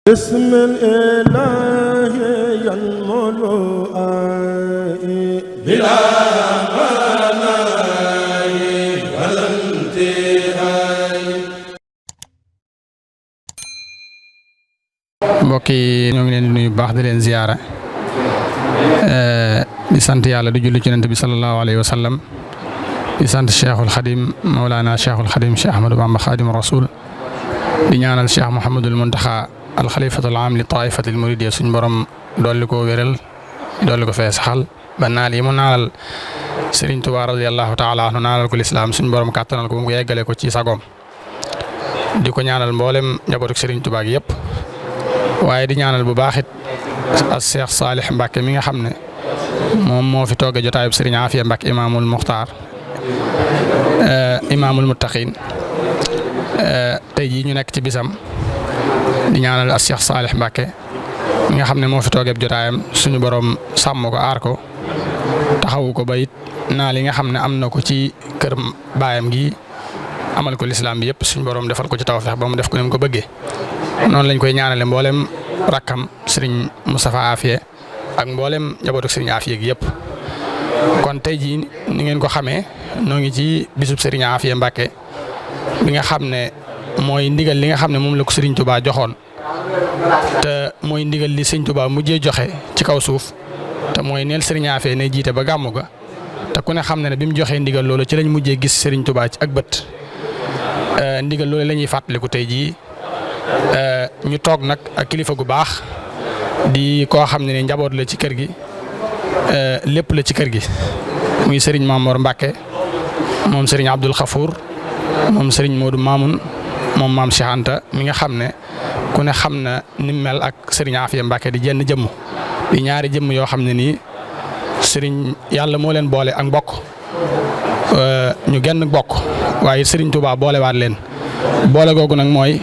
بسم الإله ينمو بلا مناي ولا انتهاء. mbokk yi ñoo ngi leen di nuyu baax di leen ziyaara di sant yàlla di julli ci Yonent bi sallallahu alayhi wa sallam di sant Cheikhul Khadim Mawlana Cheikhul Khadim Cheikh Ahmadou Bamba Khadim Rasoul di ñaanal Cheikh Mouhamadul Muntaxa alxalifatul aam li taifatil muridiyya suñ borom dolli ko wéral dolli ko fee saxal ba naal yi mu naalal Serigne Touba radiyallahu taala anhu naalal ko lislaam suñ borom kàttanal ko mu yeggale ko ci sagoom di ko ñaanal mboolem njabootu Serigne Touba gi yëpp waaye di ñaanal bu baax it as Cheikh Salih Mbacke mi nga xam ne moom moo fi toogee jotaayub Serigne Afia Mbacke imaamul Muxtaar imaamul Muttaqin tey jii ñu nekk ci bisam. di ñaanal as Cheikh Salih Mbacke mi nga xam ne moo fi toogeeb jotaayam suñu borom sàmm ko aar ko taxawu ko ba it naa li nga xam ne am na ko ci kër baayam gi amal ko lislaam bi yëpp suñu borom defal ko ci tawfeex ba mu def ko ni mu ko bëggee. noonu lañ koy ñaanale mboolem rakkam Serigne Moustapha Afia ak mboolem njabootu Serigne Afia gi yëpp. kon tey jii ni ngeen ko xamee noo ngi ci bisub Serigne Afia Mbacke bi nga xam ne. mooy ndigal li nga xam ne moom la ko Serigne Touba joxoon te mooy ndigal li Serigne Touba mujjee joxe ci kaw suuf te mooy neel Serigne Afia ne jiite ba gàmmu ga te ku ne xam ne bi mu joxee ndigal loolu ci lañ mujjee gis Serigne Touba ci ak bët ndigal loolu la ñuy fàttaliku tey jii ñu toog nag ak kilifa gu baax di koo xam ne njaboot la ci kër gi lépp la ci kër gi muy Serigne Mamour Mbacke moom Serigne Abdoul Khafour moom Serigne Modou Mamoun. moom maam Cheikh Anta mi nga xam ne ku ne xam na ni mel ak Serigne Afia Mbacke di jenn jëmm di ñaari jëmm yoo xam ne nii Serigne yàlla moo leen boole ak mbokk ñu genn bokk waaye Serigne Touba boolewaat leen boole googu nag mooy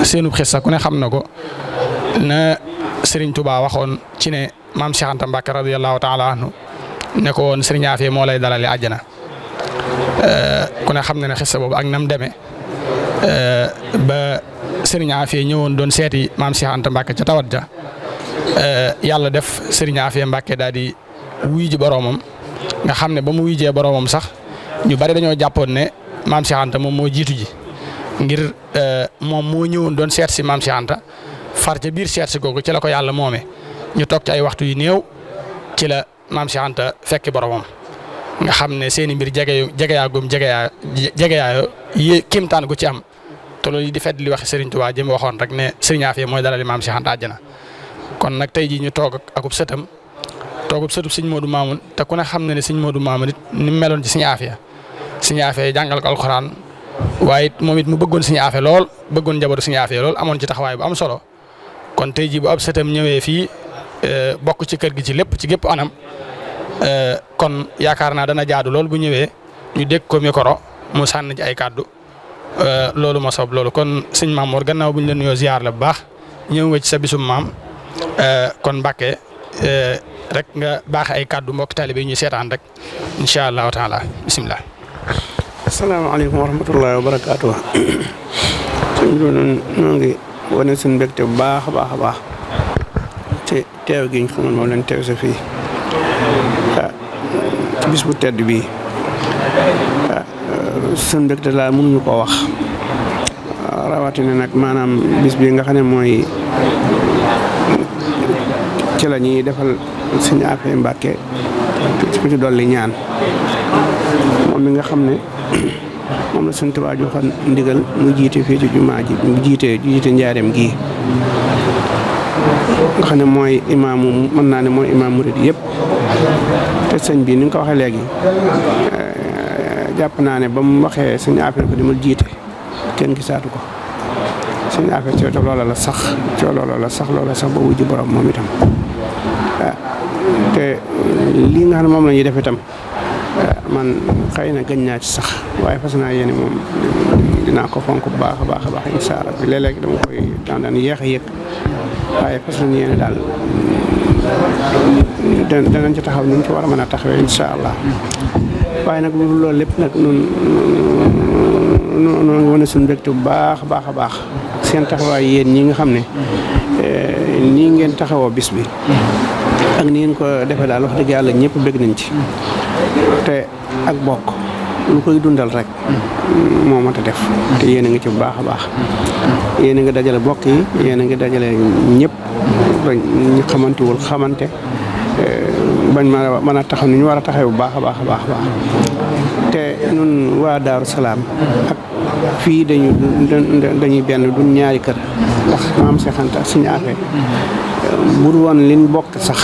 seenu xissa ku ne xam na ko na Serigne Touba waxoon ci ne maam Cheikh Anta Mbacke radiyallahu taala anhu ne ko woon Serigne Afia moo lay dalale àjjana ku ne xam na ne xissa boobu ak nam demee. ba Serigne Afia ñëwoon doon seeti maam Cheikh Anta Mbacke ca tawat ja yàlla def Serigne Afia Mbacke daal di wuy ji boroomam nga xam ne ba mu wuy jee boroomam sax ñu bari dañoo jàppoon ne maam Cheikh Anta moom moo jiitu ji ngir moom moo ñëwoon doon seet si maam Cheikh Anta far ca biir seet si googu ci la ko yàlla moome ñu toog ci ay waxtu yu néew ci la maam Cheikh Anta fekki boroomam nga xam ne seeni mbir jegeyaayoo kimtaan gu ci am. te loolu di fedd li wax Serigne Touba jëm waxoon rek ne Serigne Afia mooy dalali maam Cheikh Anta àjjana kon nag tey jii ñu toog akub sëtam toogub sëtub Serigne Modou Mamoun te ku ne xam na ne Serigne Modou Mamoun it ni mu meloon ci Serigne Afia Serigne Afia jàngal ko alxuraan waaye it moom it mu bëggoon Serigne Afia lool bëggoon njabootu Serigne Afia lool amoon ci taxawaay bu am solo kon tey jii bu ab sëtam ñëwee fii bokk ci kër gi ci lépp ci gépp anam kon yaakaar naa dana jaadu lool bu ñëwee ñu dégg ko micro mu sànni ci ay kàddu. loolu ma soob loolu kon sëñ Mamour gannaaw bu ñu la nuyoo ziar la bu baax ñëw nga ci sa bisum maam kon Mbacke rek nga baax ay kàddu mbokk taalibe yi ñuy seetaan rek incha allahu taala bisimilah. asalaamaaleykum wa rahmatullahi wa barakaatu. suñ bi ñoo ngi wane suñu mbégte bu baax a baax a baax ci teew gi ñu xamoon moom lañ teew sa fii ci bis bu tedd bii. suñ mbégte laa mënuñu koo wax rawatina nag maanaam bis bi nga xam ne mooy ci la ñuy defal Serigne Afia Mbacke ku ci dolli ñaan moom mi nga xam ne moom la Serigne Touba joxoon ndigal mu jiite fii ci jumaa ji mu jiite njaareem gii nga xam ne mooy imaamu mën naa ne mooy imaam murid yëpp te sëñ bi ni nga ko waxee léegi jàpp naa ne ba mu waxee Serigne Afia ko dimal jiite kenn gisaatu ko Serigne Afia ci loola la sax ba wujji borom moom itam te lii nga xam ne moom la ñuy def itam man xëy na gëñ naa ci sax waaye fas naa yéene moom dinaa ko fonk bu baax a baax incha allah bi léeg-léeg dama koy daan yéex a yëg waaye fas nañu yéene daal danañ ci taxaw ni ñu ci war a mën a taxawee incha allah waaye nag loolu lépp nag noo ngi wane suñu mbégte bu baax a baax seen taxawaay yéen ñi nga xam ne nii ngeen taxawoo bis bi ak ni ngeen ko defee daal wax dëgg yàlla ñëpp bëgg nañ ci te ak bokk lu koy dundal rek moo mat a def te yéen a ngi ci bu baax a baax yéen a ngi dajale bokk yi yéen a ngi dajale ñëpp ñu xamantewul xamante bañ mën a taxaw ni ñu war a taxaw bu baax a baax a baax te ñun waa Daaru Salaam ak fii dañuy benn duñ ñaari kër ndax maam Seex Anta suñu affaire bu dul woon liñ bokk sax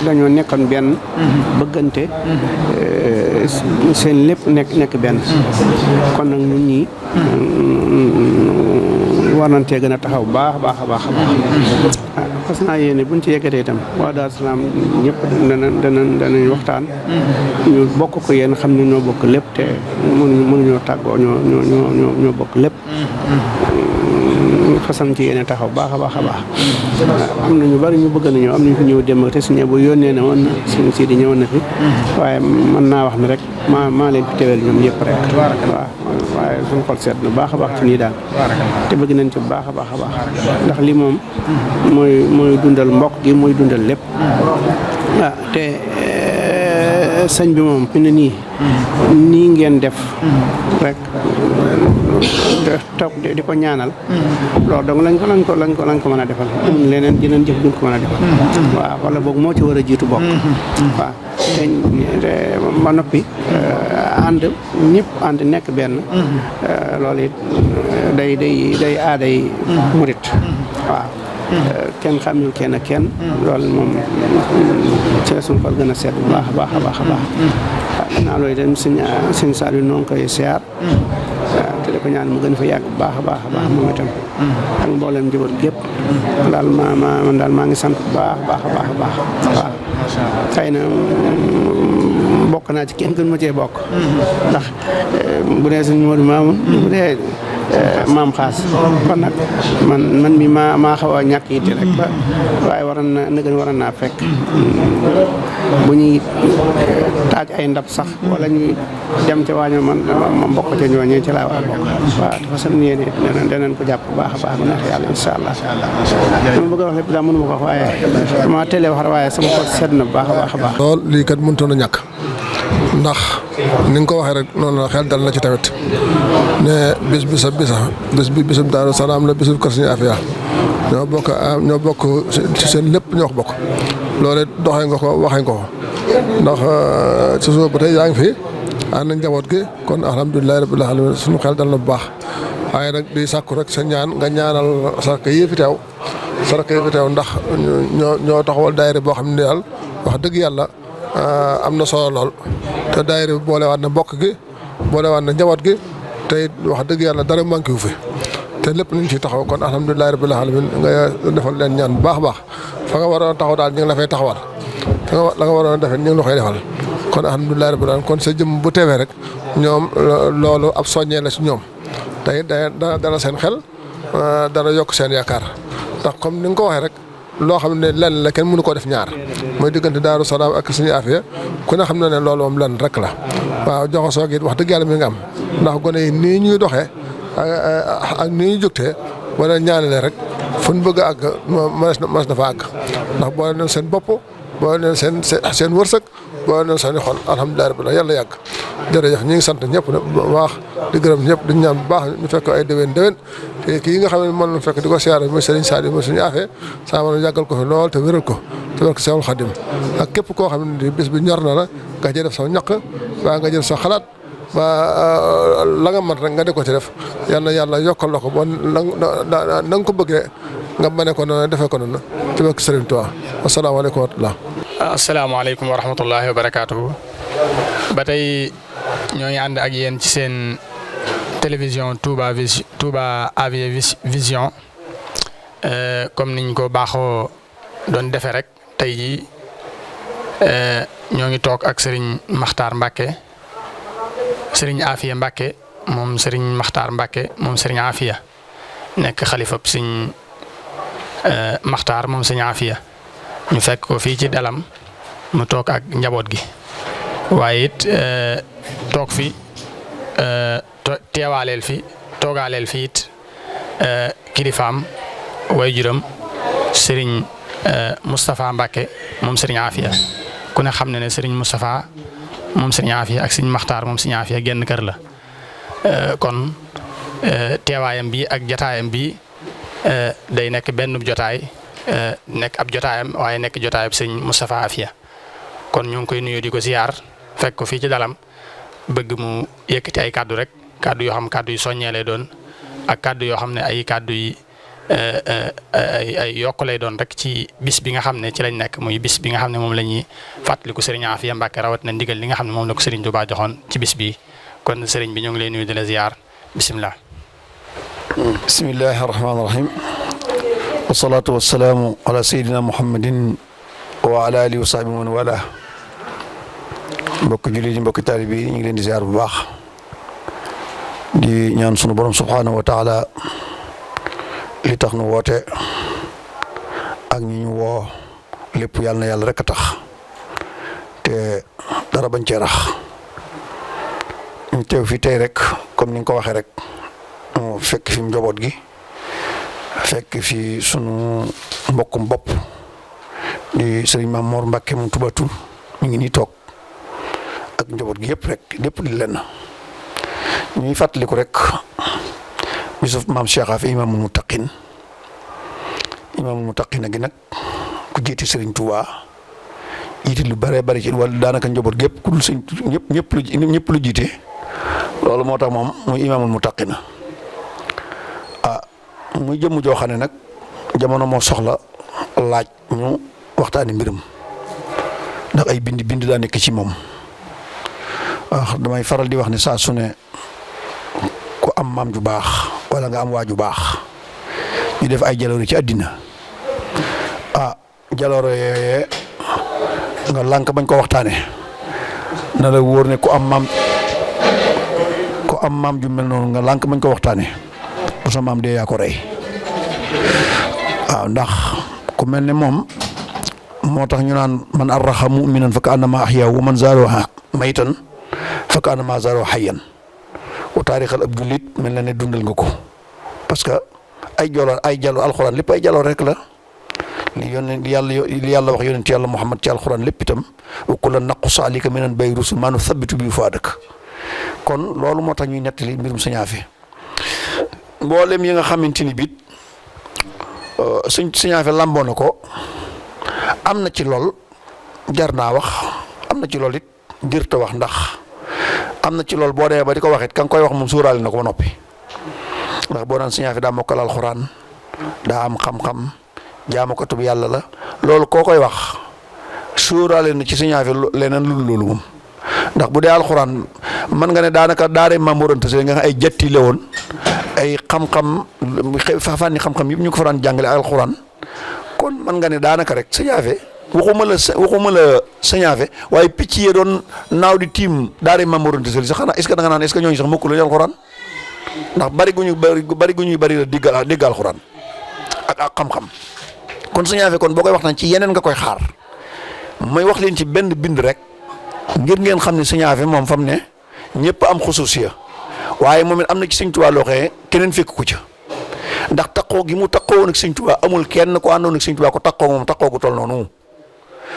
dañoo nekkoon benn bëggante seen lépp nekk benn kon nag ñun ñii war nañ cee gën a taxaw baax a baax a baax a baax fas naa yéene buñ ci yeggatee itam waa Daaru Salaam ñëpp danañ waxtaan ñu bokk ko yéen xam ne ñoo bokk lépp te mënuñoo tàggoo ñoo bokk lépp façon ci yéene taxaw baax a baax a baax am na ñu bari ñu bëgg na ñëw am nañu fi ñëw démb te suñu bu yónnee ne woon suñu sii di ñëwoon na fi waaye mën naa wax ne rek maa leen fi teewel ñoom yëpp rek waaw waaye suñu xol seet na baax a baax ci nii daal te bëgg nañ ci bu baax a baax a baax ndax li moom mooy dundal mbokk gi mooy dundal lépp waaw te sëñ bi moom fi ne nii ngeen def rek toog di ko ñaanal loolu donc lañ ko mën a defal leneen dinañ jëf duñ ko mën a defal waaw wala boog moo ci war a jiitu bokk waaw te ba noppi ànd ñëpp ànd nekk benn loolu it day aaday murit waaw kenn xamul kenn ak kenn loolu moom ci la suñu xol gën a seet bu baax a baax a baax a baax waaw dinaa loolu dem suñ Saliou noo ngi koy siyaar te di ko ñaan mu gën fa yàgg bu baax a baax a baax moom itam ak mboolem njaboot gépp daal man daal maa ngi sant bu baax a baax a baax a baax waaw xëy na bokk naa ci kenn gën ma cee bokk ndax bu dee suñu Modou Mamoun bu dee maam xaas kon nag man mi maa xaw a ñàkk yitte rek ba waaye waroon naa fekk bu ñuy taaj ay ndab sax wala ñuy dem ca waaño man ma bokk ca ñooñee ci laa war a bokk waaw dafa sam yéene danañ ko jàpp bu baax a baax bu neex yàlla incha allah dama bëgg a wax lépp daal mënu ma ko wax waaye dama télé wax waaye sama xol sedd na bu baax a baax a baax lool lii kat mënutoon a ñàkk ndax ni nga ko waxee rek noonu la xel dal na ci tamit ne bés bi bisub Daaru Salaam la bisub kër Sëriñ Afia ñoo bokk ci seen lépp ñoo ko bokk loolu doxee nga ko waxee nga ko ndax ci suba ba tey yaa ngi fi ànd nañ njaboot gi kon alhamdulilah rabbil alamin suñu xel dal na bu baax waaye nag di sàkku rek sa ñaan nga ñaanal sarka yi fi teew ndax ñoo taxawal daayira boo xam ne daal wax dëgg yàlla am na solo lool te daayira bi boolewaat na mbokk gi boolewaat na njaboot gi te wax dëgg yàlla dara manqué wu fi te lépp ñu ngi ciy taxaw kon alhamdulilah rabbil alamin nga defal leen ñaan bu baax a baax fa nga waroon a taxaw daal ñu ngi la fay taxawal la nga waroon a defee ñu ngi la koy defal kon alhamdulilah rabbil alamin kon sa jëm bu teewee rek ñoom loolu ab soññee la ci ñoom tey dana seen xel dana yokk seen yaakaar ndax comme ni nga ko waxee rek loo xam ne lenn la kenn mënu koo def ñaar mooy diggante Daaru Salaam ak Sëriñ Afia ku ne xam na ne loolu moom lenn rek la waaw joxasoo gi wax dëgg yàlla mi nga am ndax gone yi nii ñuy doxee ak nii ñuy jógtee wala ñaanale rek fu ñu bëgg a àgg mas na fa àgg ndax boole nañ seen bopp boole nañ seen wërsëg boole nañ seen xol alhamdulilah rabbil yàlla yàgg jërëjëf ñu ngi sant ñëpp ne bu baax di gërëm ñëpp di ñaan bu baax ñu fekk ay déwén te kii nga xam ne mën na fekk di ko siyaare mooy Serigne Saliou mooy suñu affaire saa ma yàggal ko fi lool te wéral ko te wéral ko Seexul Xadim ak képp koo xam ne bés bi ñor na la nga jël def sa ñaq waa nga jël sa xalaat ba la nga mën rek nga di ko ci def yàlla yokkal la ko ba na nga ko bëggee nga mane ko noonu defee ko noonu ci barke Serigne Touba asalaamaaleykum wa rahmatulah. asalaamaaleykum wa rahmatullahi wa barakaatuhu. ba tey ñoo ngi ànd ak yéen ci seen télévision Touba Afia Vision comme niñ ko baaxoo doon defee rek tey jii ñoo ngi toog ak Serigne Makhtar Mbacke Serigne Afia Mbacke moom Serigne Makhtar Mbacke moom Serigne Afia nekk xalifab Serigne Makhtar moom Serigne Afia ñu fekk ko fii ci dalam mu toog ak njaboot gi waaye it toog fi toogaaleel fi it kilifaam waajuram sëriñ Moustapha Mbacke moom sëriñ Afia ku ne xam ne sëriñ Moustapha moom sëriñ Afia ak sëriñ Maxtaar moom sëriñ Afia genn kër la kon teewaayam bi ak jotaayam bi day nekk benn jotaay nekk ab jotaayam waaye nekk jotaayam sëriñ Moustapha Afia kon ñu ngi koy nuyu di ko ziar fekk ko fii ci dalam bëgg mu yëkkati ay kàddu rek kàddu yoo xam kàddu yu soññee lay doon ak kàddu yoo xam ne ay kàddu yi ay yokk lay doon rek ci bis bi nga xam ne ci lañ nekk muy bis bi nga xam ne moom la ñuy fàttaliku sëriñ Afia Mbacke rawat na ndigal li nga xam ne moom la ko sëriñ Touba joxoon ci bis bi kon sëriñ bi ñu ngi lay nuyu di la ziar bisimilah. bismillahi rahmaani rahim wasalaatu wasalaamu ala sayyidina muhammadin wa ala alihi wa sahbihi man wala mbokk jullit yi mbokk taalibe yi ñu ngi leen di ziar bu baax di ñaan sunu borom subhanahu wa taala li tax nu woote ak ñi ñu woo lépp yàlla na yàlla rek a tax te dara bañ cee rax ñu teew fi tey rek comme ni nga ko waxee rek mu fekk fi njaboot gi fekk fi sunu mbokkum bopp di sëriñ Maam Mor Mbacke mu Tubatul ñu ngi nii toog ak njaboot gi yëpp rek lépp di lenn ñuy fàttaliku rek bisuf maam Cheikh Afia imaamul muttaqin gi nag ku jiite Serigne Touba jiite lu bare bari ci wala daanaka njaboot gi yëpp ku dul sëñ ñëpp lu jiite loolu moo tax moom muy imaamul muttaqin muy jëmm joo xam ne nag jamono moo soxla laaj ñu waxtaani mbirum ndax ay bind daa nekk ci moom damay faral di wax ne saa su ne ku am maam ju baax wala nga am waa ju baax ñu def ay jaloore ci àddina jaloore yooyee nga lànk bañ ko waxtaane na la wóor ne ku am maam ju mel noonu nga lànk bañ ko waxtaane bu sa maam dee yaa ko rey ndax ku mel ne moom moo tax ñu naan man arraxa muminan fa ka annama ahyaa wa man zaaro maytan fa ka annama zaaro hayyan wa taarixal ab jullit mel na ne dundal nga ko parce que ay jalo alxuraan lépp ay jalo rek la li yàlla wax yonent yàlla Muhammad ci alxuraan lépp itam wa kullan naqussu alayka min anbaa'i rusul maa nuthabbitu bihi fu'aadak kon loolu moo tax ñuy nettali mbirum Sëñ Afia mboolem yi nga xamante ni biit Sëñ Afia lamboo na ko am na ci lool jar naa wax am na ci lool it jërta wax ndax am na ci lool boo demee ba di ko wax it ka nga koy wax moom suuraale na ko ba noppi ndax boo daan Sëñ Afia daa mokkal alxuraan daa am xam-xam jaamu ko tub yàlla la loolu koo koy wax suuraale na ci Sëñ Afia leneen lu loolu moom ndax bu dee alxuraan mën nga ne daanaka daare Maam Mor Anta Sali nga ay jatti la woon ay xam-xam fànni xam-xam yëpp ñu ko fa daan jàngale alxuraan kon mën nga ne daanaka rek Sëñ Afia waxuma la Sëñ Afia waaye picc yee doon naaw di tiim daare Maam Mor Anta Sali sax xanaa est-ce que da nga naan est-ce que ñooñu sax mokku la alxuraan ndax bari gu ñuy bari la dégg alxuraan ak xam-xam kon Sëñ Afia kon boo koy wax naan ci yeneen nga koy xaar may wax leen ci benn bind rek ngir ngeen xam ne Sëñ Afia moom fam ne ñëpp am xusuusiya waaye moom it am na ci Sëñ Tuubaa loo xee keneen fekk ku ca ndax takkoo gi mu takkoo woon ak Sëñ Tuubaa amul kenn ko àndoon ak Sëñ Tuubaa ko takkoo moom takkoo gu tol noonu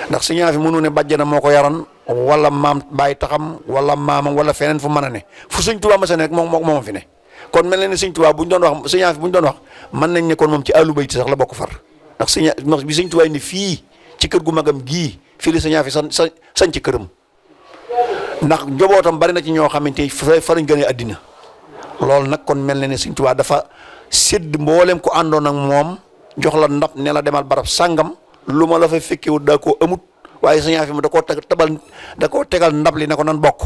ndax Sëñ Afia mënu ne bàjjana moo ko yaran wala maam bàyyi taxam wala maamam wala feneen fu mën a ne fu Sëñ Tuubaa ma sa ne rek moom fi ne kon mel na ne Sëñ Tuubaa bu ñu doon wax Sëñ Afia bu ñu doon wax mën nañ ne kon moom ci àllu bayti sax la bokk far ndax bi Sëñ Tuubaa ni fii ci kër gu magam gii fii la Sëñ Afia sañ ci këram ndax njobootam bari na ci ñoo xamante ni fa lañ gënee àddina loolu nag kon mel na ne Sëñ Tuubaa dafa sédd mboolem ko àndoon ak moom jox la ndab ne la demal barab sàngam lu ma la fa fekkewut daa koo amut waaye Sëñ Afia da koo tegal ndab li ne ko nan bokk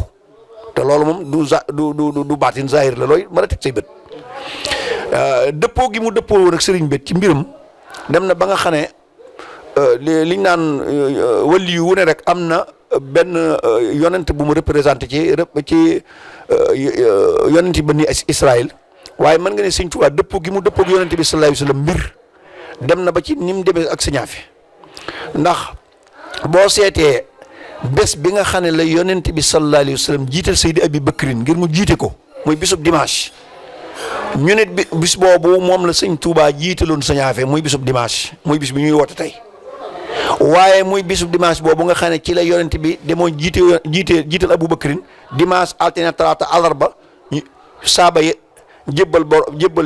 te loolu moom du baatin zahir la looy mën a teg say bët dëppoo gi mu dëppoo woon ak sëriñ bët ci mbiram dem na ba nga xam ne liñ naan wali yu wu ne rek am na benn yonent bu mu représenté ci yonent bani Israël waaye mën nga ne Sëñ Tuubaa dëppoo gi mu dëppoo ak yonent bi sallallahu alayhi wa sallam mbir dem na ba ci ni mu demee ak Sëñ Afia ndax boo seetee bés bi nga xam ne la yonent bi sallallahu alayhi wa sallam jiital Seydi Abi Bakrin ngir mu jiite ko muy bisub dimanche ñu nit bis boobu moom la sëñ Touba jiitaloon sëñ Afia muy bisub dimanche muy bis bi ñuy woote tey waaye muy bisub dimanche boobu nga xam ne ci la yonent bi demoo jiital Abubakrin dimanche altine talaata àllarba saaba yi jébbal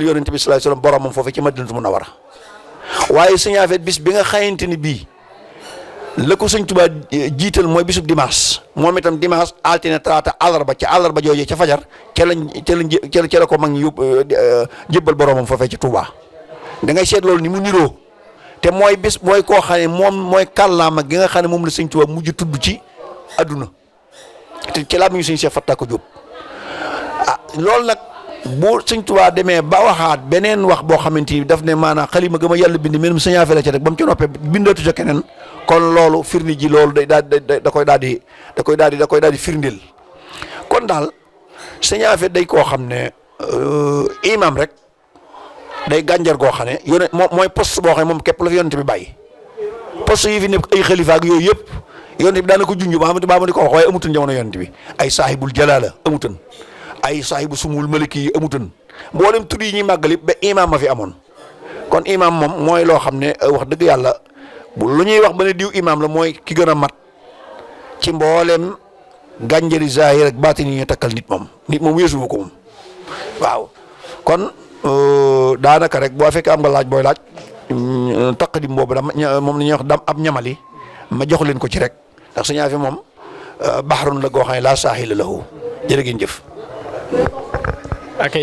yonent bi sallallahu alayhi wasallam boromam foofu ci Madinatu Munawwara waaye sëñ Afia bis bi nga xamante ni bii la ko sëñ Tuubaa jiital mooy bisub dimanche moom itam dimanche altine talaata àllarba ca àllarba jooju ca fajar ca la ko mag ñi jébbal boromam foofee ci Touba da ngay seet loolu ni mu niroo te mooy bis mooy koo xam ne moom mooy kàllaama gi nga xam ne moom la sëñ Tuubaa mujj tudd ci adduna te ci laa mi ñu sëñ Cheikh Fatta ko Jóob loolu nag bu sëñ Tuubaa demee ba waxaat beneen wax boo xamante ni daf ne maanaam xalima gëm a yàlla bind mel sëñ Afia la ca rek ba mu ca noppee bindatu ca keneen kon loolu firnde ji loolu da koy daal di firndeel kon daal sëñ Afia day koo xam ne imam rek day gànjar goo xam ne yone mooy poste boo xam ne moom képp la fi yonent bi bàyyi poste yi fi nekk ay xalifa ak yooyu yëpp yonent bi daana ko junj ba ma di ko wax waaye amutoon jamono yonent bi ay saahibul jalaala amutoon ay saahibu sumul maliki yi amutoon mboolem tur yi ñuy màggal yëpp ba imam ma fi amoon kon imam moom mooy loo xam ne wax dëgg yàlla lu ñuy wax ba ne diw imam la mooy ki gën a mat ci mboolem gànjari zahir ak baatin yi ñu takkal nit moom weesuwu ko moom waaw kon daanaka rek boo fekkee am nga laaj booy laaj taqdim boobu moom la ñuy wax dam ab ñamali ma jox leen ko ci rek ndax sëñ Afia moom baxarun la goo xam ne laa saahila lahu jërë ngeen jëf. ak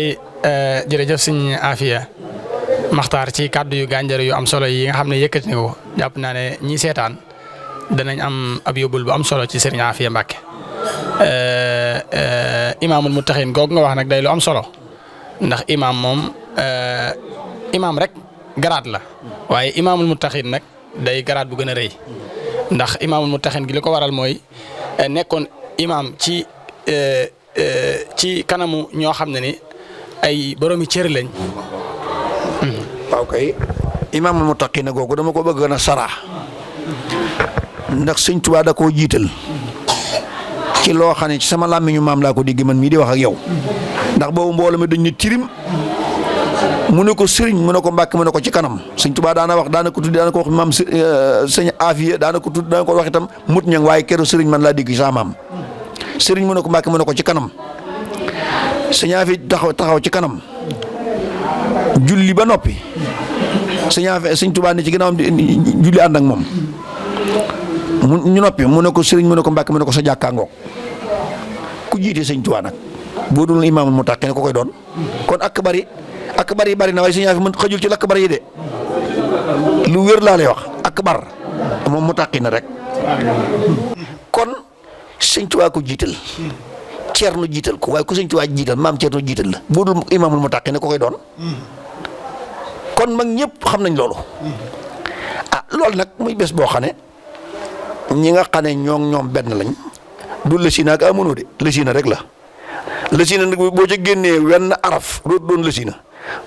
jërëjëf sëñ Afia Maxtaar ci kàddu yu gànjar yu am solo yi nga xam ne yëkkati na ko jàpp naa ne ñi seetaan danañ am ab yóbbul bu am solo ci sëriñ Afia Mbàkke imaamul muttaxiin googu nga wax nag day lu am solo ndax imaam moom imaam rek garaat la waaye imaamul muttaxiin nag day garaat bu gën a rëy ndax imaamul muttaxiin gi li ko waral mooy nekkoon imaam ci kanamu ñoo xam ne ni ay boroomi cër lañ. waaw kay imaamul muttaqiin googu dama ko bëgg na sara ndax sëñ Tuubaa da koo jiital ci loo xam ne ci sama làmmiñu maam laa ko dégg man mii di wax ak yow ndax boobu mbooloo mi dañ ne tirim mu ne ko sëriñ mu ne ko Mbàkke mu ne ko ci kanam sëñ Tuubaa daana ko tudd daana ko wax maam sëñ Afia daana ko tudd daana ko wax itam mut ñang waaye keroog sëriñ man laa dégg sa maam sëriñ mu ne ko Mbàkke mu ne ko ci kanam sëñ Afia taxaw ci kanam julli ba noppi sëñ Tuubaa ne ci ginnaawam julli ànd ak moom ñu noppi mu ne ko sëriñ mu ne ko Mbàkke mu ne ko sa jàkkaangoog ku jiite sëñ Tuubaa nag boo dul imaamul muttaqiin ko koy doon kon ak bari na waaye sëñ Afia mën xëjul ci lakk bari yi de lu wér laa lay wax ak bar moom muttaqiin na rek kon sëñ Tuubaa ko jiital Ceerno jiital ko waaye ku sëñ Tuubaa jiital maam Ceerno jiital la boo dul imaamul muttaqiin ko koy doon kon mag ñëpp xam nañ loolu loolu nag muy bés boo xam ne ñi nga xam ne ñoom benn lañ du lësina ak amono de lësina rek la lësina nag boo ca génnee wenn araf doo doon lësina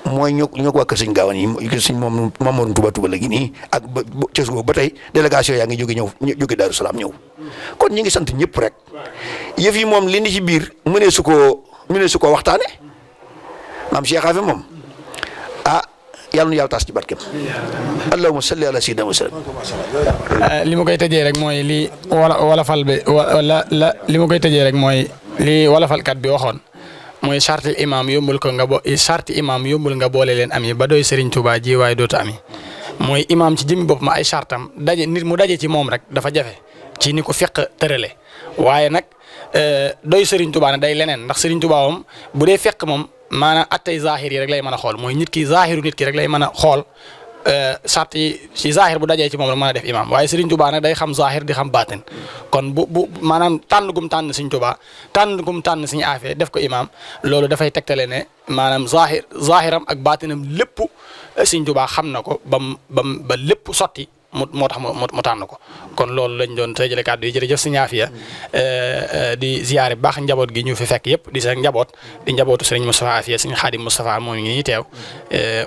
mooy ñoo ko waa kër sëñ Gaawaan yi kër sëñ moom Mamadou Touba léegi nii ak ba ca suba ba tey délégation yaa ngi jóge Daaru Salaam ñëw kon ñi ngi sant ñëpp rek yëf yi moom li ni ci biir mënee su ko waxtaane maam Cheikh Afia moom yàlla na yàlla taas ci barkeem allahumma salli ala sayyidina wa sallam. li ma koy tëjee rek mooy li wolofal bi li ma koy tëjee rek mooy li wolofalkat bi waxoon mooy charte imam yombul ko charte imam yombul nga boole leen am yi ba doy Serigne Touba ji waaye dootu am yi mooy imam ci jëmmi bopp ma ay chartam daje nit mu daje ci moom rek dafa jafe ci ni ko fekk tërale waaye nag doy Serigne Touba ne day leneen ndax Serigne Touba moom bu dee fekk moom. maanaam attey zahir yi rek lay mën a xool mooy nit ki zahiru nit ki rek lay mën a xool sart yi ci zahir bu dajee ci moom rek mën a def imam waaye Serigne Touba nag day xam zahir di xam baatin kon bu maanaam tànn gum tànn Serigne Touba tànn gum tànn Serigne Afia def ko imam loolu dafay tegtale ne maanaam zahiram ak baatinam lépp Serigne Touba xam na ko ba lépp sotti moo tax mu tànn ko kon loolu lañ doon tëjale kàddu yi jërëjëf Serigne Afia di ziyaare baax njaboot gi ñu fi fekk yëpp di seen njaboot di njabootu Serigne Moustapha Afia Serigne Khadim Moustapha moo ngi nii teew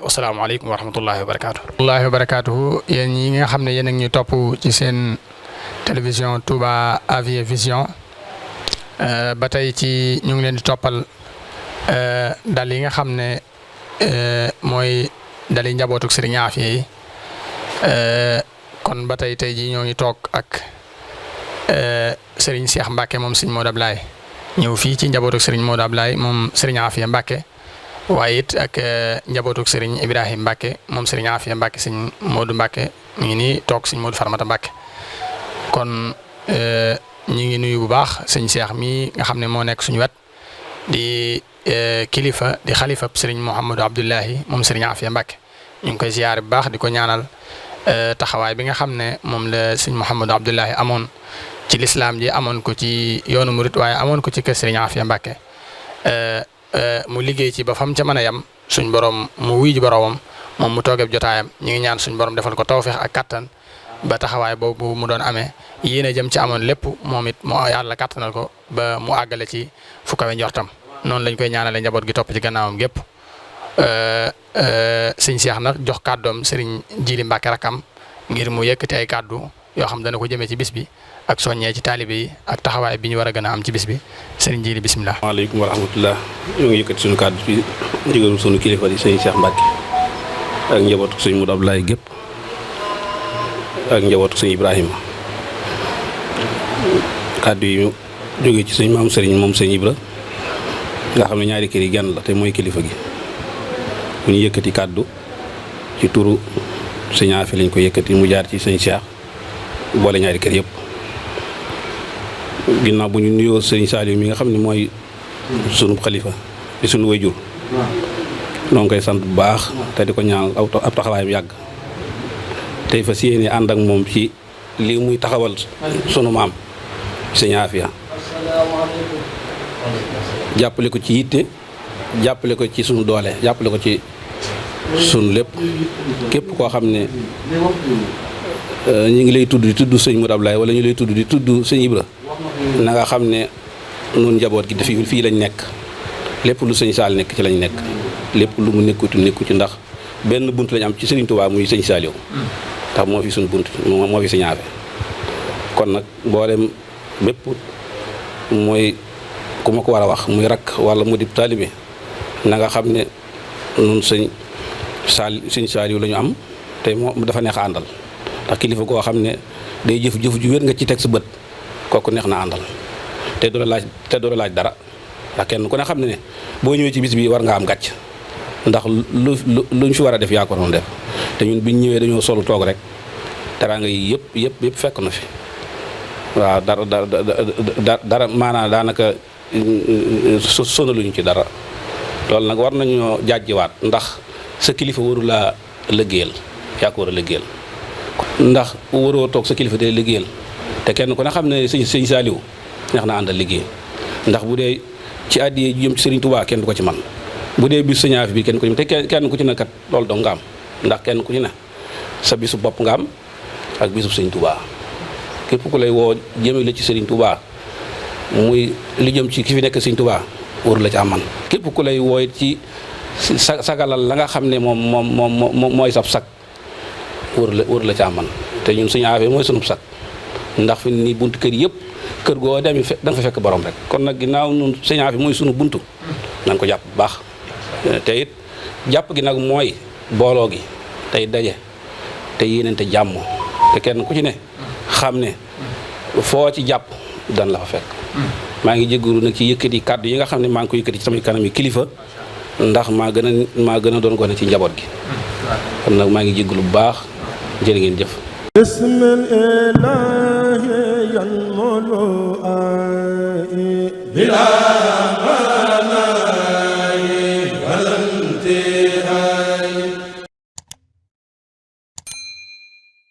asalaamaaleykum wa rahmatullahi wa barakaatu. wallaahi wa barakaatu yéen ñi nga xam ne yéen a ngi ñuy topp ci seen télévision Touba Afia Vision ba tey ci ñu ngi leen di toppal dal yi nga xam ne mooy dali njabootuk sëriñ Afia yi kon ba tey jii ñoo ngi toog ak sëriñ Cheikh Mbacke moom sëriñ Modou Ablaye ñëw fii ci njabootuk sëriñ Modou Ablaye moom sëriñ Afia Mbacke waaye it ak njabootuk sëriñ Ibrahim Mbacke moom sëriñ Afia Mbacke sëriñ Modou Mbacke mi ngi nii toog sëriñ Modou Farmata Mbacke kon ñi ngi nuyu bu baax sëriñ Cheikh mii nga xam ne moo nekk suñu wet di kilifa di xalifa sëriñ Mouhamadou Abdoulahi moom sëriñ Afia Mbacke ñu ngi koy ziyaare bu baax di ko ñaanal taxawaay bi nga xam ne moom la sëriñ Mouhamadou Abdoulahi amoon ci lislaam ji amoon ko ci yoonu murit waaye amoon ko ci kër sëriñ Afia Mbacke mu liggéey ci ba fam ca mën a yem suñ borom mu wuy ji boromam moom mu toogeeb jotaayam ñu ngi ñaan suñ borom defal ko tawfeex ak kattan ba taxawaay boobu mu doon amee yéen a jëm ci amoon lépp moom it moo yàlla kattanal ko ba mu àggale ci fu kawe njortam noonu lañ koy ñaanale njaboot gi topp ci gannaawam gépp sëñ Cheikh nag jox kàddoom sëriñ Jili Mbacke rakam ngir mu yëkkati ay kàddu yoo xam dana ko jëmee ci bis bi ak soññee ci taalibe yi ak taxawaay bi ñu war a gën a am ci bis bi sëriñ Jili bisimilah. waaleykum wa rahmatullah ñoo ngi yëkkati suñu kàddu ci ndigalu suñu kilifa di sëñ Cheikh Mbacke ak njabootu sëñ Modou Abdoulaye gépp ak njabootu sëñ Ibrahima kàddu yi ñu jógee ci sëñ maam Serigne moom sëñ Ibra nga xam ne ñaari kër yi genn la te mooy kilifa gi bu ñu yëkkati kàddu ci turu sëñ Afia lañ ko yëkkati mu jaar ci sëñ Cheikh boole ñaari kër yëpp ginnaaw bu ñu nuyoo sëñ Saliou mi nga xam ne mooy sunu xalifa di sunu wayjur noo ngi koy sant bu baax te di ko ñaan ab taxawaayam yàgg tey fas yéene ànd ak moom ci lii muy taxawal sunu maam sëñ Afia jàppale ko ci yitte jàppale ko ci sunu doole jàppale ko ci sunu lépp képp koo xam ne ñu ngi lay tudd di tudd sëñ Modou Abdoulaye wala ñu lay tudd di tudd sëñ Ibra na nga xam ne nun njaboot gi dafi fii lañ nekk lépp lu sëñ Saal nekk ci lañ nekk lépp lu mu nekku ci ndax benn bunt lañ am ci Sëriñ Tuubaa muy sëñ Saliou ndax moo fi suñu bunt moo fi sëñ Afia kon nag boolem bépp mooy ku ma ko war a wax muy rakk wala mu di taalibe na nga xam ne nun sëñ Saliou la ñu am te moom dafa neex a àndal ndax kilifa koo xam ne day jëf ju wér nga ci teg sa bët kooku neex na àndal te du la laaj dara ndax kenn ku ne xam ne boo ñëwee ci bis bi war nga am gàcc ndax luñ fi war a def yaa ko doon def te ñun biñ ñëwee dañoo solu toog rek teraanga yi yëpp fekk na fi waaw dara maanaam daanaka sonaluñu ci dara loolu nag war nañoo jàjjiwaat ndax sa kilifa waru laa liggéeyal yaa ko war a liggéeyal ndax waroo toog sa kilifa day liggéeyal te kenn ku ne xam ne sëñ Saliou neex na àndal liggéey ndax bu dee ci àddiya jëm ci Sëriñ Tuubaa kenn du ko ci man bu dee bis sëñ Afia bi kenn ko ci te kenn ku ci ne kat loolu dong nga am ndax kenn ku ci ne sa bisu bopp nga am ak bisu Sëriñ Tuubaa képp ku lay woo jëme la ci Sëriñ Tuubaa muy li jëm ci ki fi nekk Sëriñ Tuubaa war la ci am man képp ku lay woo ci sagalal la nga xam ne moom mooy sab sag war la ci am man te ñun Sëriñ Afia mooy sunu sag ndax fi ni buntu kër yëpp kër goo demee da nga fa fekk borom rek kon nag ginnaaw ñun Sëriñ Afia mooy sunu buntu nañ ko jàpp bu baax te it jàpp gi nag mooy booloo gi tey daje te yéenante jàmm te kenn ku ci ne xam ne foo ci jàpp dan la fa fekk maa ngi jégalu nag ci yëkkati kàddu yi nga xam ne maa ngi ko yëkkati ci samay kanam yi kilifa ndax maa gën a doon gone ci njaboot gi kon nag maa ngi jégalu bu baax jërë ngeen jëf bismillah